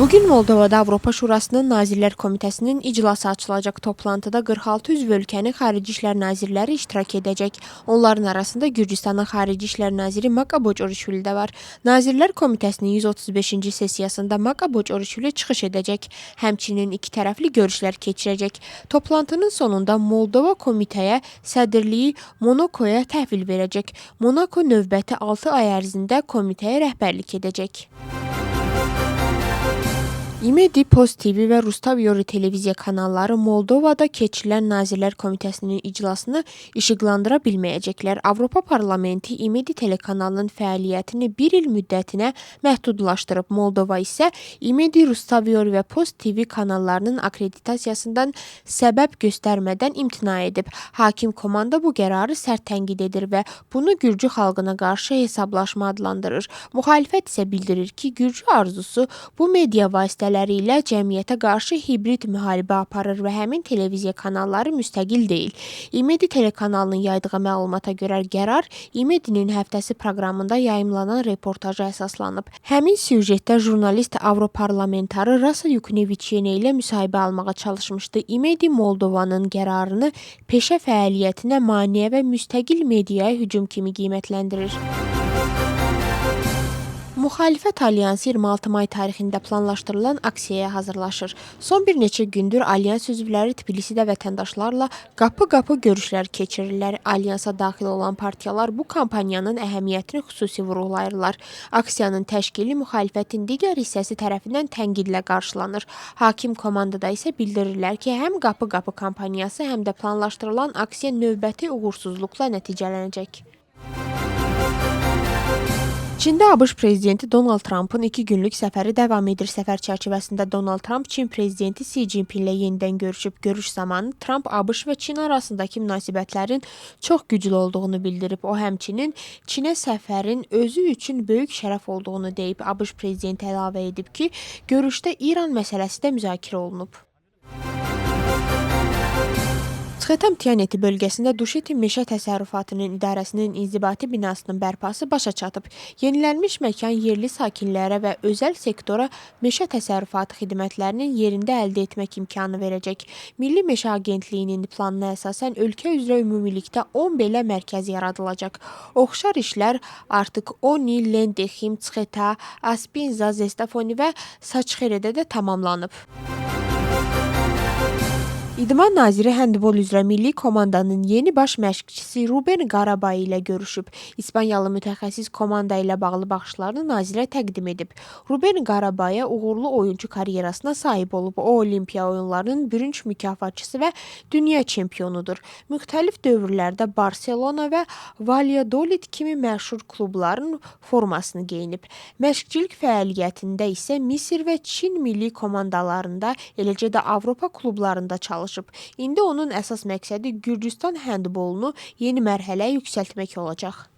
Bugün Moldovada Avropa Şurasının Nazirlər Komitəsinin iclası açılacaq. Toplantıda 46 üzv ölkənin Xarici İşlər Nazirləri iştirak edəcək. Onların arasında Gürcüstanın Xarici İşlər Naziri Maka Boçorişvili də var. Nazirlər Komitəsinin 135-ci sessiyasında Maka Boçorişvili çıxış edəcək. Həmçinin iki tərəfli görüşlər keçirəcək. Toplantının sonunda Moldova komitəyə sədrliyi Monakoya təhvil verəcək. Monako növbəti 6 ay ərzində komitəyə rəhbərlik edəcək. İmedi, Post TV və Rustaviori televiziya kanalları Moldovada keçirilən Nazirlər Komitəsinin iclasını işıqlandıra bilməyəcəklər. Avropa Parlamenti İmedi telekanalının fəaliyyətini bir il müddətinə məhdudlaşdırıb. Moldova isə İmedi, Rustaviori və Post TV kanallarının akkreditasiyasından səbəb göstərmədən imtina edib. Hakim komanda bu qərarı sərt tənqid edir və bunu Gürcü xalqına qarşı hesablaşma adlandırır. Müxalifət isə bildirir ki, Gürcü arzusu bu media vasitələri ilə cəmiyyətə qarşı hibrid müharibə aparır və həmin televiziya kanalları müstəqil deyil. İmedi telekanalının yaydığı məlumata görə qərar İmedinin həftəsi proqramında yayımlanan reportaja əsaslanıb. Həmin süjetdə jurnalist Avroparlamentarı Rasa Yukneviçyene ilə müsahibə almağa çalışmışdı. İmedi Moldovanın qərarını peşə fəaliyyətinə maneə və müstəqil mediaya hücum kimi qiymətləndirir. Müxalifət Alyansı 26 may tarixində planlaşdırılan aksiyaya hazırlaşır. Son bir neçə gündür Alyans üzvləri Tbilisidə vətəndaşlarla qapı-qapı görüşlər keçirirlər. Alyansa daxil olan partiyalar bu kampaniyanın əhəmiyyətini xüsusi vurğulayırlar. Aksiyanın təşkili müxalifətin digər hissəsi tərəfindən tənqidlə qarşılanır. Hakim komandada isə bildirirlər ki, həm qapı-qapı kampaniyası, həm də planlaşdırılan aksiya növbəti uğursuzluqla nəticələnəcək. Çində ABŞ prezidenti Donald Trampın 2 günlük səfəri davam edir. Səfər çərçivəsində Donald Tramp Çin prezidenti Si Cinpinlə yenidən görüşüb. Görüş zamanı Tramp ABŞ və Çin arasındakı münasibətlərin çox güclü olduğunu bildirib. O həmçinin Çinə səfərin özü üçün böyük şərəf olduğunu deyib. ABŞ prezidenti əlavə edib ki, görüşdə İran məsələsi də müzakirə olunub. Mtsxeta-Mtianeti bölgəsində Duşeti Meşə Təsərrüfatının İdarəsinin inzibati binasının bərpası başa çatıb. Yenilənmiş məkan yerli sakinlərə və özəl sektora meşə təsərrüfatı xidmətlərinin yerində əldə etmək imkanı verəcək. Milli Meşə Agentliyinin planına əsasən ölkə üzrə ümumilikdə 10 belə mərkəz yaradılacaq. Oxşar işlər artıq Oni, Lendexim, Mtsxeta, Aspinza, Zestafoni və Saçxeredə də tamamlanıb. İdman naziri həndbol üzrə milli komandanın yeni baş məşqçisi Ruben Qarabay ilə görüşüb. İspaniyalı mütəxəssis komanda ilə bağlı baxışlarını nazirə təqdim edib. Ruben Qarabaya uğurlu oyunçu karyerasına sahib olub. O, Olimpiya oyunlarının bürünc mükafatçısı və dünya çempionudur. Müxtəlif dövrlərdə Barselona və Valladolid kimi məşhur klubların formasını geyinib. Məşqçilik fəaliyyətində isə Misir və Çin milli komandalarında, eləcə də Avropa klublarında çalışıb. İndi onun əsas məqsədi Gürcüstan həndbolunu yeni mərhələyə yüksəltmək olacaq.